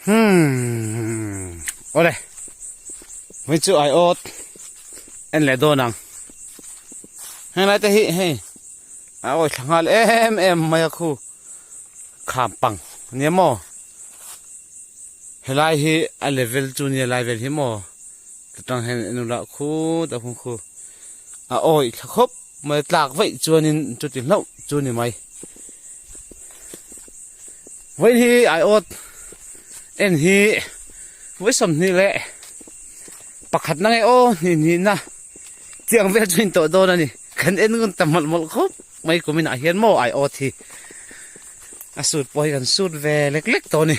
Hmm awle hei chu ai awt en leh dawn ang heng lai te hi hei a awi thla nghal em em mai a khu kham pang nia maw helai hi a level chu nia lai vel hi maw tang hian en ula khu ta khu khu a awi thla khawp mai tlak vaih chuanin chuti hlauh chu ni mai. Vawiin hi aiawt en hi vawi 22 na nge aw hnih hnih na tiang vel chu in tawh dawn a ni kan en ngun ta mawlh mawlh khawp mai kum inah hian maw aiawt hi a sut pawh hi kan sut ve lek lek tawh a ni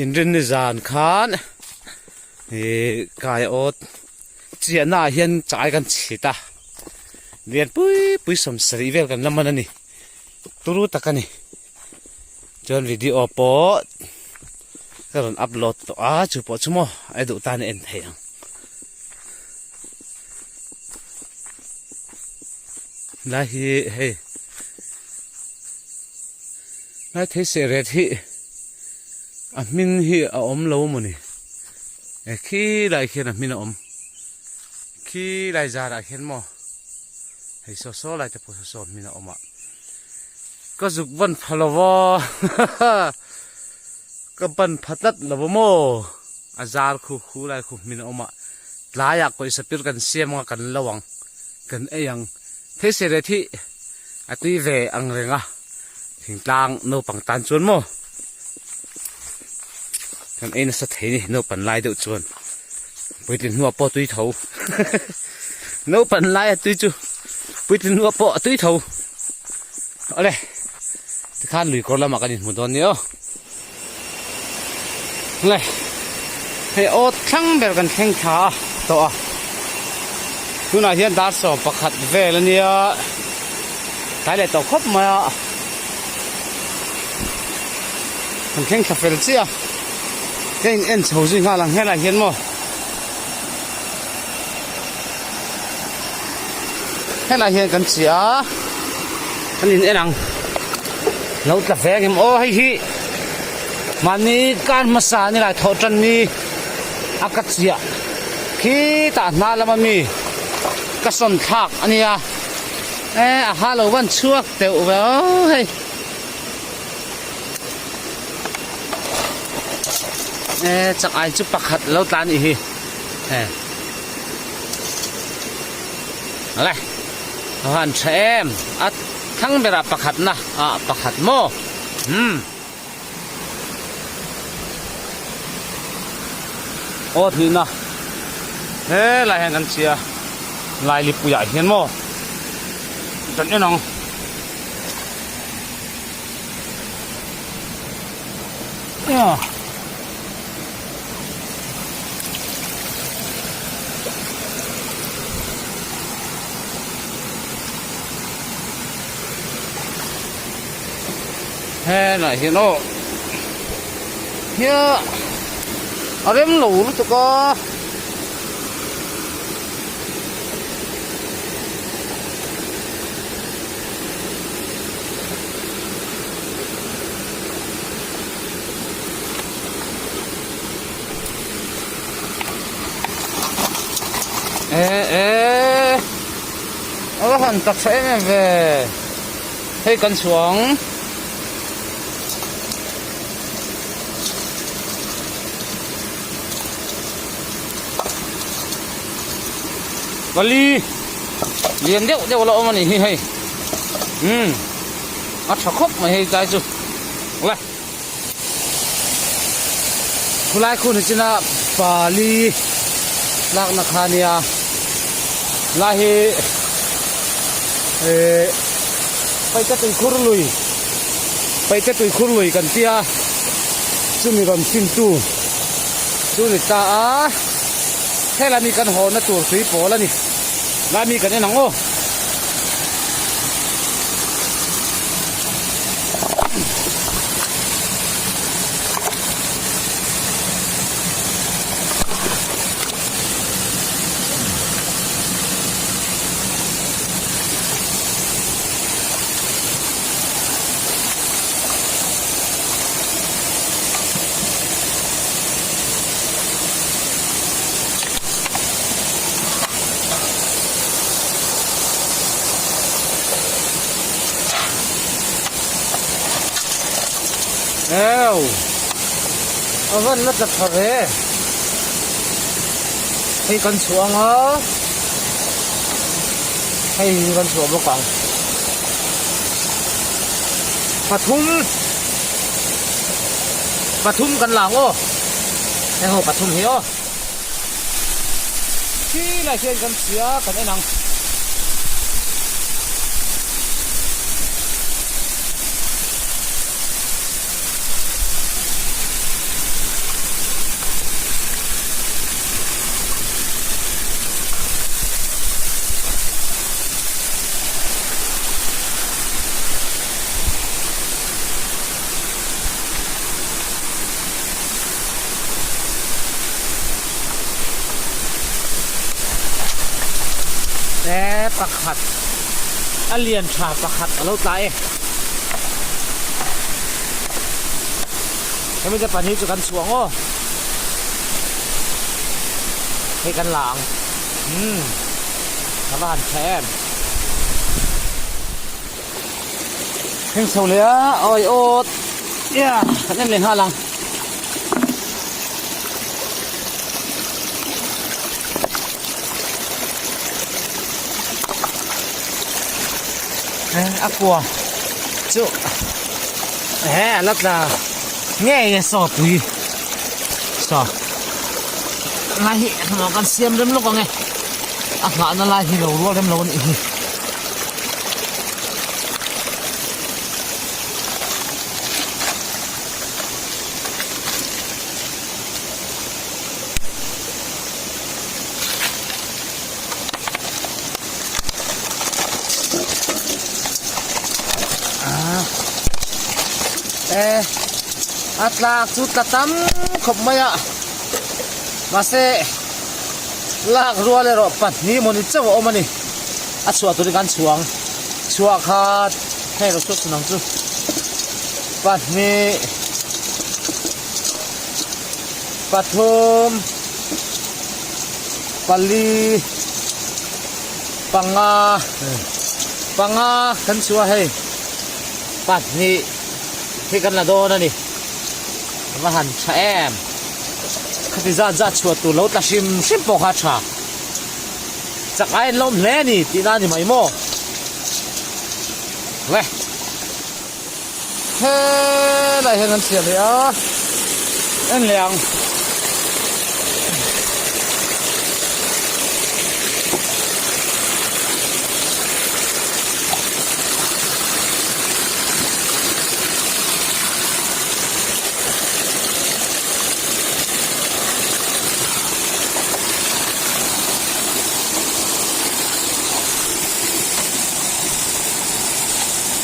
inrinni zan khan ih kai awt chiahna ah hian chai kan chhit a. Lian pui pui 70 vel kan la man a ni turu tak a ni chuan video pawh ka rawn upload tawh a chu pawh chu maw a duh tan a en theih ang lai hi hei lai thei seh ret hi a hmin hi a awm lo mawni e khi lai khian a hmin a awm. Khi lai zarah hian maw hei saw saw lai te pawh saw saw hmin a awm a ka zuk ban pha lo va ka ban pha tlat lo va maw a zar khu khu lai khu hmin a awm a tlaiah pawisa pir kan siam anga kan lo ang kan ei ang thei se reh thih a tui ve ang reng a thingtlang naupang tan chuan maw kan ei nasa thei ni naupan lai deuh chuan. Puitlin hnuah pawh tui tho naupan laia tui chu puitlin hnuah pawh a tui tho awle tikhan lui kawr lamah kan inhmu dawn nia aw le hei aw thlang ber kan thleng thla a tawh a tunah hian dar 11 vel ania tlai leh tawh khawp mai a kan thleng thla fel chiah a. Ka in en chho zui nghal ang helai hian maw helai hian kan chiah a kan in en ang lo tla ve ang em aw hei hi mahni kar hmasa ni lai thawh tan ni a ka chiah khitah hna lama mi ka sawn thlak a nia e a ha lo van chhuak teuh ve aw hei. E chak ai chu pakhat lo tla anih hi e le a han tha em a thlang berah pakhat na ah pakhat maw umm aw hnih na helai hian kan chhia lailipui ah hian maw kan en ang. Helai hian aw hia a rem lo lutuk a. E e a va han tak tha em em ve hei kan chhuang pali lian deuh deuh la awm a ni hi hei umm a tha khawp mai hei tlai chu le khulai khun hi china pali lakna kha nia lai hi eh paite tuikhur lui paite tuikhur lui kan tia chumi rawn fintu chu ni ta a helai mi kan haw na tur tui pawl a ni lai mi kan en ang aw. Eu a van la tla tha ve hei kan chhuah ang a hei hi kan chhuah bawk ang pathum pathum kan la ang aw heng ho pathum hi aw khi lai hian kan chhia kan en ang. E pakhat a lian tha pakhat a lo tla e hemi te pahnih chu kan chhuang aw hei kan la ang umm a va han tha em. Heng chho leh a awi awt ia kan en leh nghal ang. A kua chu he a la tla ngei a saw tui saw lai hi hnawh kan siam rem lawk ang e a nghahna lai hi lo rual rem lo a nih hi. E a tlak chu tla tam khawp mai a mahse lak rual erawh pahnih mawni chauh a awm a ni. A chhuah turin kan chhuang chhuah khat hei lo chhuak chhun ang chu pahnih pathum pali panga panga kan chhuah hei pahnih hi kan la dawn a ni a va han tha em khati zat zat chhuah tur lo tla hrim hrim pawh kha a tha. Chak a en lawm hle a ni tih na a ni mai maw? Le. Helai hian kan chhiar leh a, en leh ang.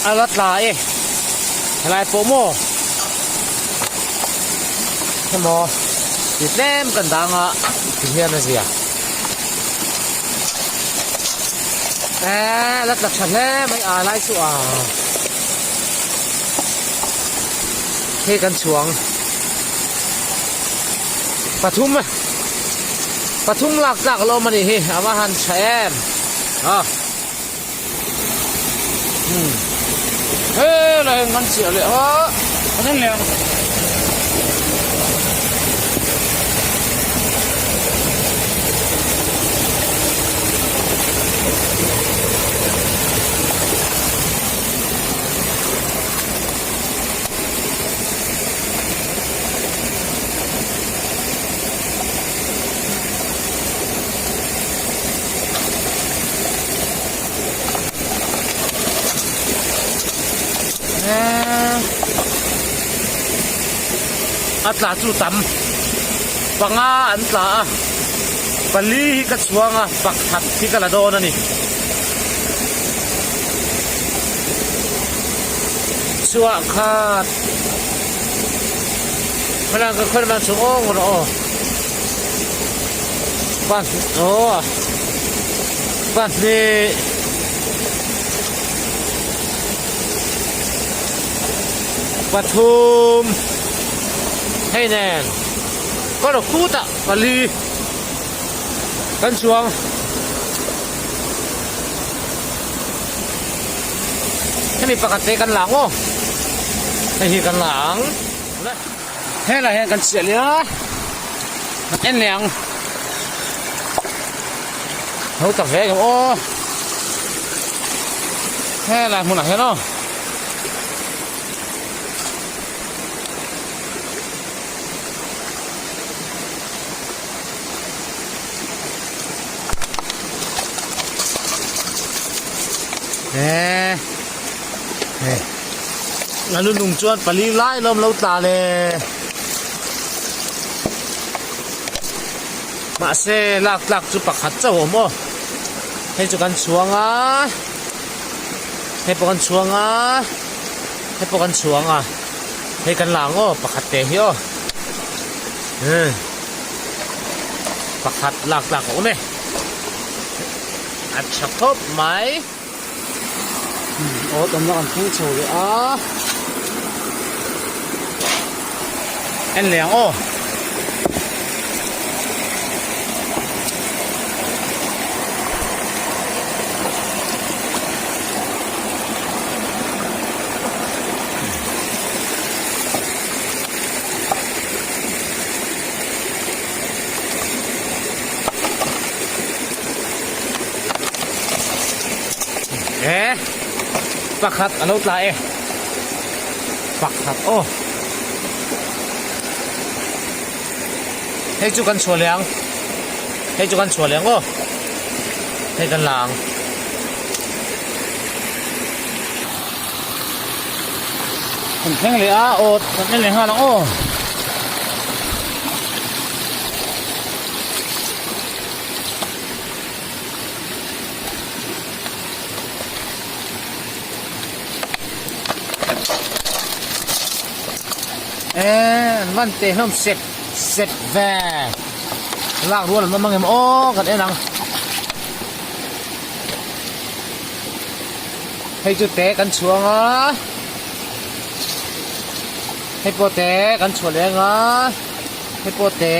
A la tla e helai pawh maw hemaw ti tlem kan dang a ti hian a zia eee la tla tha hle mai a lai chu a hei kan chhuang pathum pathum lak tlak lawm a nih hi a va han tha em a umm helai hian kan chiah leh a kan en leh ang. A tla chu tam panga an tla a pali hi ka chhuang a pakhat hi ka la dawn a ni. Chhuah khat Khawlai ka khawi man chung aw ngawr aw pan aw pahnih pathum hei nen ka rawh khutah pali kan chuang. Hemi pakhat te kan la ang aw hei hi kan la ang. Helai hian kan chiah leh a, kan en leh ang. Ho tak ve ang aw. Helai hmunah hian aw. Eee hei a lu lung chuan pali lai lawm lo tla le mahse lak tlak chu pakhat chauh a awm aw hei chu kan chhuang a hei pawh kan chhuang a hei pawh kan chhuang a hei kan la ang aw pakhat te hi aw umm pakhat lak tlak a awm e a tha khawp mai aw tawmna kan thleng chho leh a en leh ang aw. He pakhat a lo tla e pakhat aw hei chu kan chhuah leh ang hei chu kan chhuah leh ang aw hei kan la ang. Kan thleng leh a aw kan en leh nghal ang aw. Eee an van teh hlawm sep sep ve lak rual an awm ang em aw kan en ang. Hei chu te kan chhuang a hei pawh te kan chhuah leh ang a hei pawh te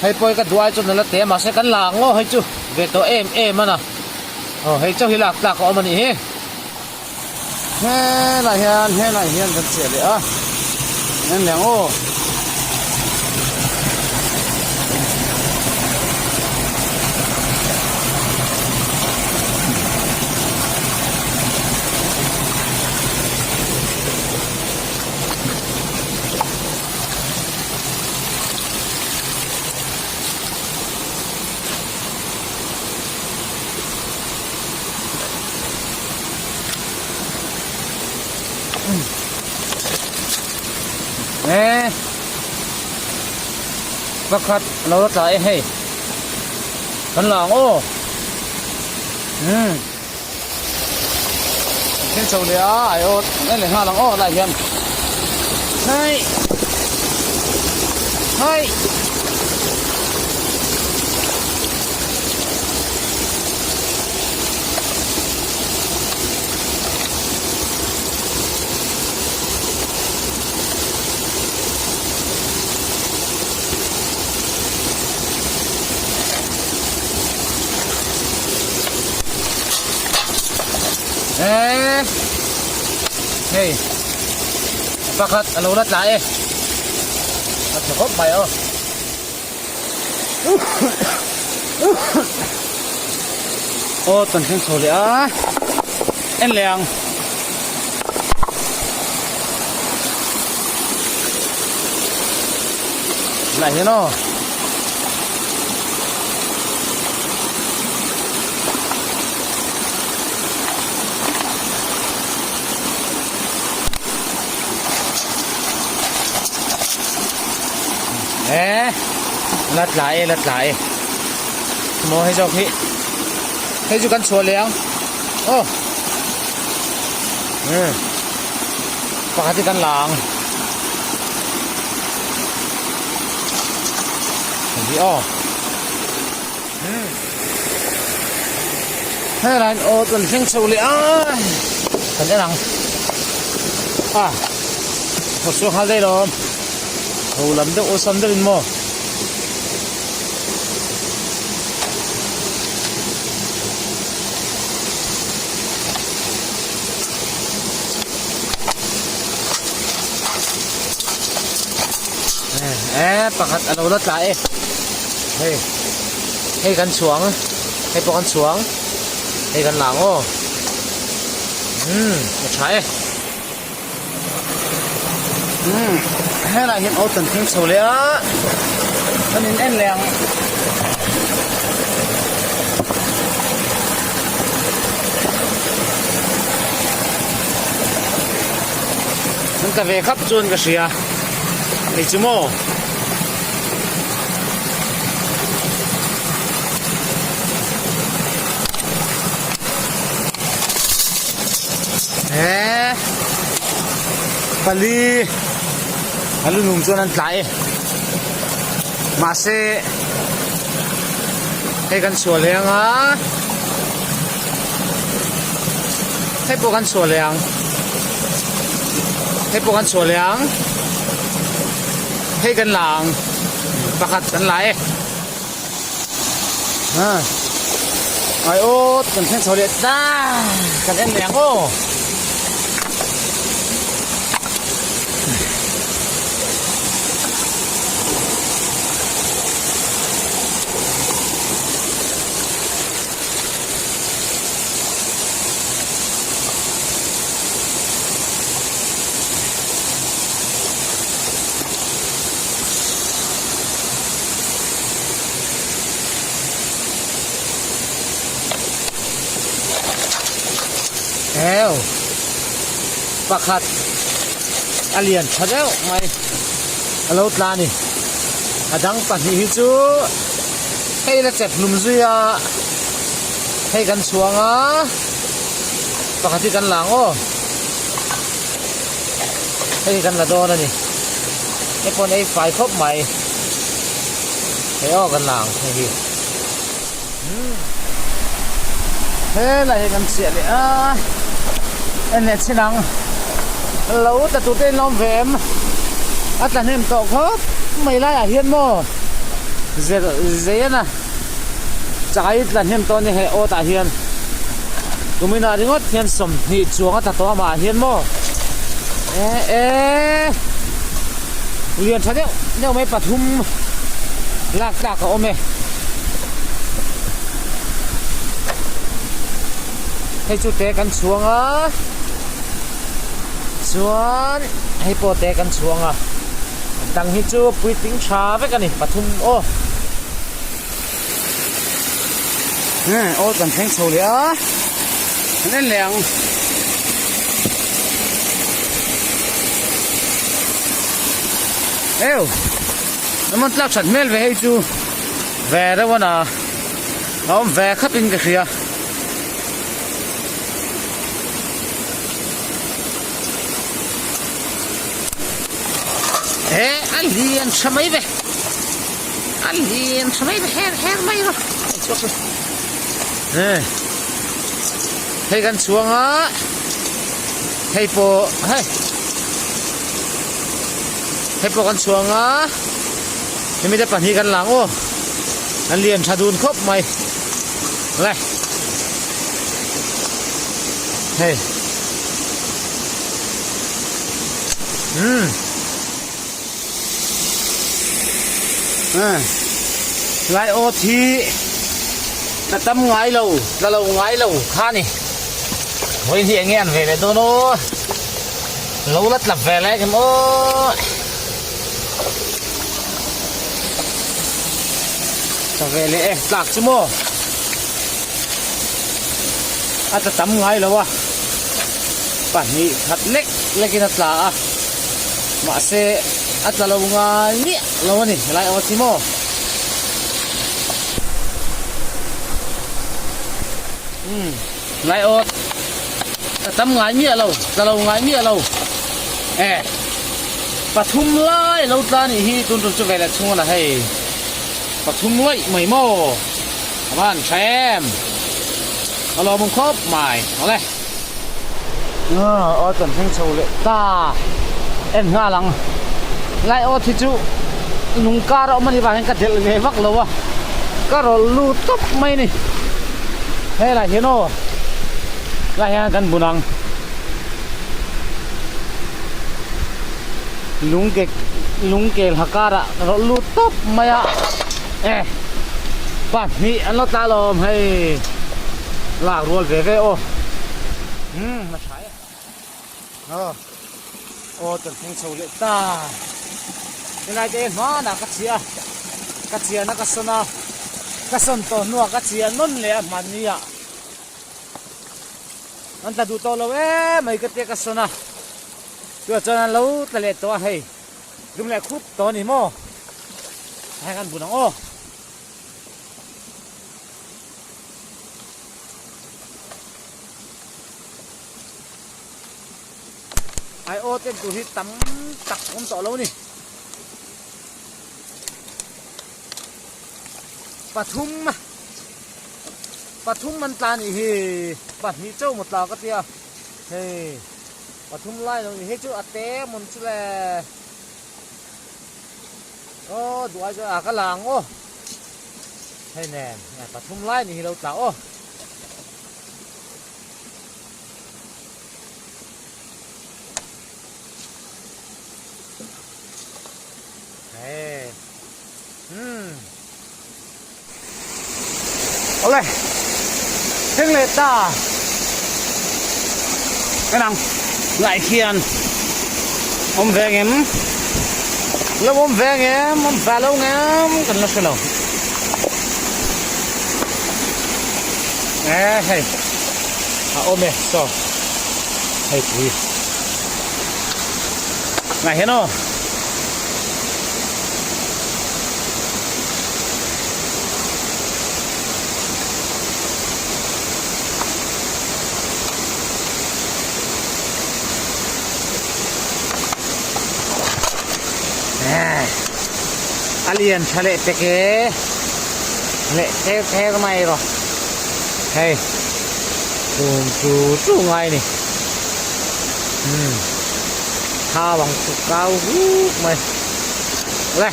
hei pawh hi ka duh ai chuan a la te a mahse kan la ang aw hei chu ve tawh em em a na aw hei chauh hi lak tlak a awm a nih hi. Helai hian helai hian kan chiah leh a en leh ang aw. Eee pakhat a lo la tla e hei kan la ang aw umm thil chho leh a ai awt en leh nghal ang aw lai hian hei hei. Eee hei pakhat a lo la tla e a tha khawp mai aw. Aw kan thleng chho leh a en leh ang. Lại hian aw. Eee la tla e la tla e maw hei zawk hi hei chu kan chhuah leh ang aw umm pakhat hi kan la ang hei hi aw umm helai in aw kan thleng chho leh a kan en ang a thaw chhuak nghal daih lawm. Ho lam deuh awlsam deuhin maw. Eh pakhat a lo la tla e hei hei kan chhuang hei pawh kan chhuang hei kan la ang aw umm a tha e umm helai hian aw kan thleng chho leh a kan in en leh ang. An tla ve khap chuan ka hria hei chu maw. He pali a lu nung chuan an tla e mahse hei kan chhuah leh anga hei pawh kan chhuah leh ang hei pawh kan chhuah leh ang hei kan la ang pakhat kan la e a ai awt kan thleng chho leh ta kan en leh ang aw. Heu pakhat a lian tha deuh mai a lo tla a ni a dang pahnih hi chu hei la chep hlum zui a hei kan chhuang a pakhat hi kan la ang aw hei hi kan la dawn a ni hei pawh an ei fai khawp mai hei aw kan la ang hei hi helai hi kan chiah leh a en leh chin ang lo tla tur te in lo awm ve em a tla hnem tawh khawp mai laiah hian maw zer zei a na chai tla hnem tawh a ni hei awt ah hian kumin ah ringawt hian 20 chuang a tla tawh amah ah hian maw eh eh lian tha deuh deuh mai pathum lak tlak a awm e. Hei chu te kan chhuang a chuan hei pawh te kan chhuang a dang hi chu puitling tha vek a ni pathum aw. Aw kan thleng chho leh a kan en leh ang. Eu naman tlak that hmel ve hei chu ve reuh a na a awm ve khap in ka hria. He a lian tha mai ve a lian tha mai ve her her mai rawh hei kan chhuang a hei pawh hei hei pawh kan chhuang a hemi te pahnih kan lang aw an lian tha dun khawp mai le hei umm lai awt hi tla tam ngai lo tla lo ngai lo kha ni vawiin hi enge an ve leh dawn aw lo la tla ve leh em aw. Tla ve leh e tlak chu maw a tla tam ngai lo a pahnih khat lek lek in a tla a mahse a tla lo ngai miah lo a ni helai awt hi maw. Umm ngai awt tla tam ngai miah lo tla lo ngai miah lo e pathum lai lo tla anih hi tun tum chu ve leh chhung a la hei pathum laih mai maw a van tha em a lawmawm khawp mai awle. Aw kan thleng chho leh ta en nghal ang lai awt hi chu lung kar a awm a nih vang hian ka delh ve vak lo a ka rawlh lut tawp mai a ni helai hian aw lai hian kan bun ang lung kek. Lung kel ha karah ka rawlh lut tawp mai a e pahnih an lo tla alawm hei lak rual ve ve aw umm a tha e aw aw chuan thleng chho leh ta helai te hmanah ka chhiah a ka chiahna ka sawn a ka sawn tawh hnuah ka chiah nawn leh a hmanni ah an tla duh tawh lo em mai ka tia ka sawn a. Chutah chuan an lo tla leh tawh a hei dum leh khup tawh a ni maw heng an bun ang aw. Ai aw ten tur hi tam tak awm tawh lo a ni. Pathum pathum an tla a nih hi pahnih chauh maw tla ka tia hei. Pathum lai lo ni hei chu a te mawn chu le aw duh ai chuan a ka la ang aw hei nen pathum lai ni hi lo tla aw. Hei umm Awle thleng leh ta en ang ngaih hian awm ve ngem lo awm ve ngem awm ve lo ngem kan la hre lo e hei a awm e saw hei pui ngaih hian aw. A lian tha leh pek e leh ther ther mai rawh hei tum chu chu ngai a ni umm thau ang chu kau huk mai le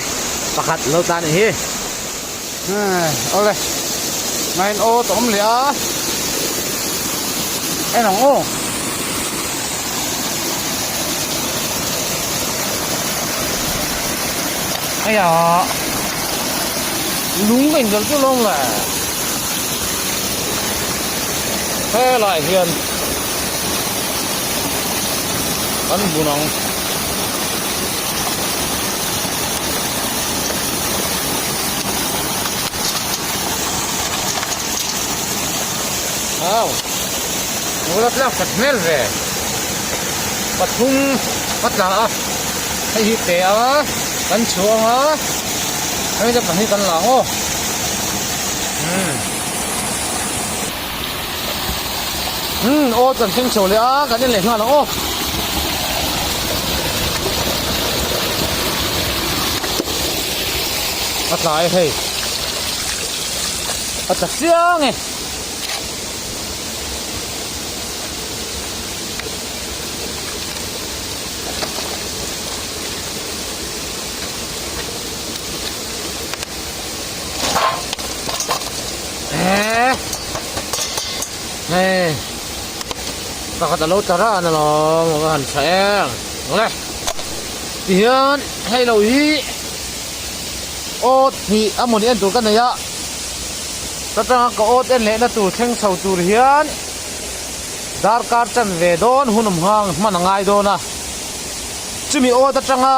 pakhat lo tlan anih hi awle ngain aw tawh awm leh a en ang aw. Aya lung ka inzal chu lawng le helai hian kan bun ang. Au Mula tlak that hmel ve pathum a tla a hei hi pe a kan chhuang a hei te pahnih kan la ang aw umm umm aw chuan thleng chho leh a kan en leh nghal ang aw. A tla e hei a tla chiang e. Hei pakhat alo tla ran alawm a va han tha em le tihian hei lo hi awt hnih a mawni en tur ka nei a ta tanga ka awt en lehna tur thleng chho tur hian darkar chan ve dawn hun awm nghang hman a ngai dawn a chumi awt atanga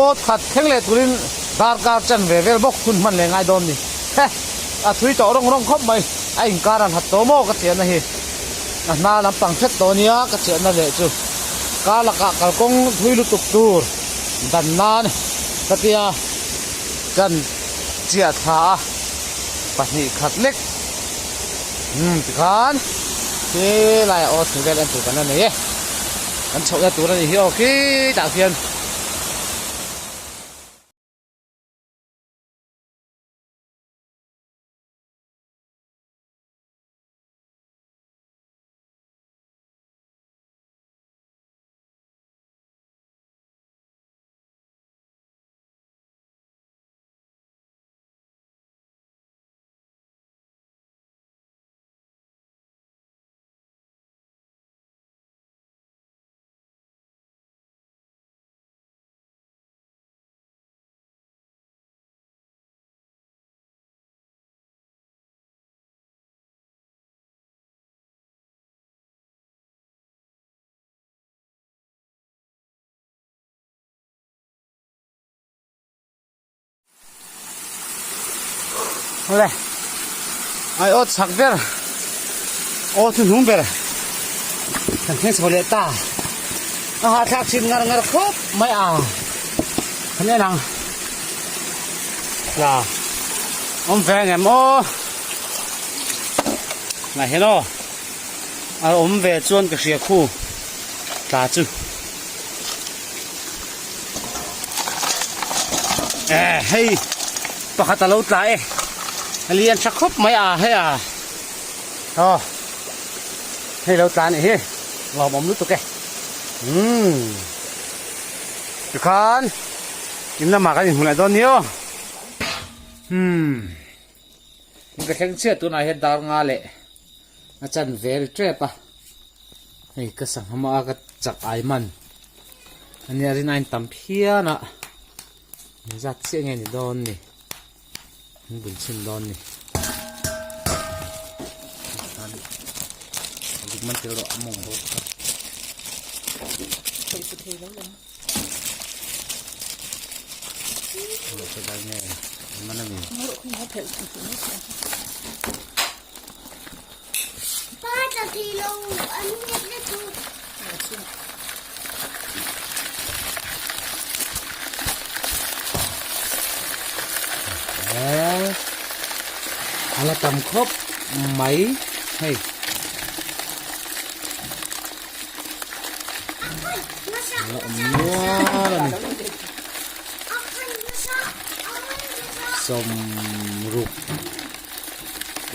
awt khat thleng leh turin darkar chan ve vel bawk hun hman leh ngai dawn ni he a thui tawh rawng rawng khawp mai a inkar a hlat tawh maw ka chiahna hi a hna lampang hret tawh nia ka chiahna leh chu kar lakah kalkawng thui lutuk tur dan nan ka tia kan chiah thla a pahnih khat lek umm tikhan helaiah aw thing vel en tur kan la nei e kan chhohna tur a nih hi aw khitah khian. Awle ai aw chhak ber aw thuhnung ber kan thleng chho leh ta a hahthlak thin ngar ngar khawp mai a kan en ang tla awm ve ang em aw ngai hian aw a awm ve chuan ka hria khu tla chu. Eh hei pakhat a lo tla e a lian tha khawp mai a hei a aw hei lo tla a nih hi lawmawm lutuk e umm tikhan in lamah kan inhmu leh dawn ni aw umm ka thleng chiah tunah hian dar nga leh a chan vel tep a. Hei ka sangha mah a ka chak ai man ania rin ain tam phian a zat chiah nge ni dawn ni an bun chhin dawn ni dik man tel rawh a mawng bawk kha man a ni. A la tam khawp mai hei. A la awm nual a ni. Sawmruk.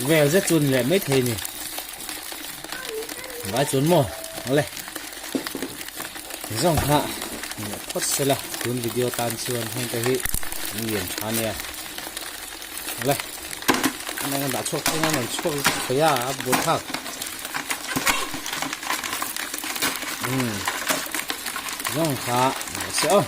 Vel zet chu ni leh mai thei ni. Vai chuan maw awle. Zawng kha ni phawt sela tun video tan chuan heng te hi an lian tha nia. Awle. An eng an dah chhuak thei nan an chhuak thei a a buai thlak. Umm. Zawng kha ni se aw.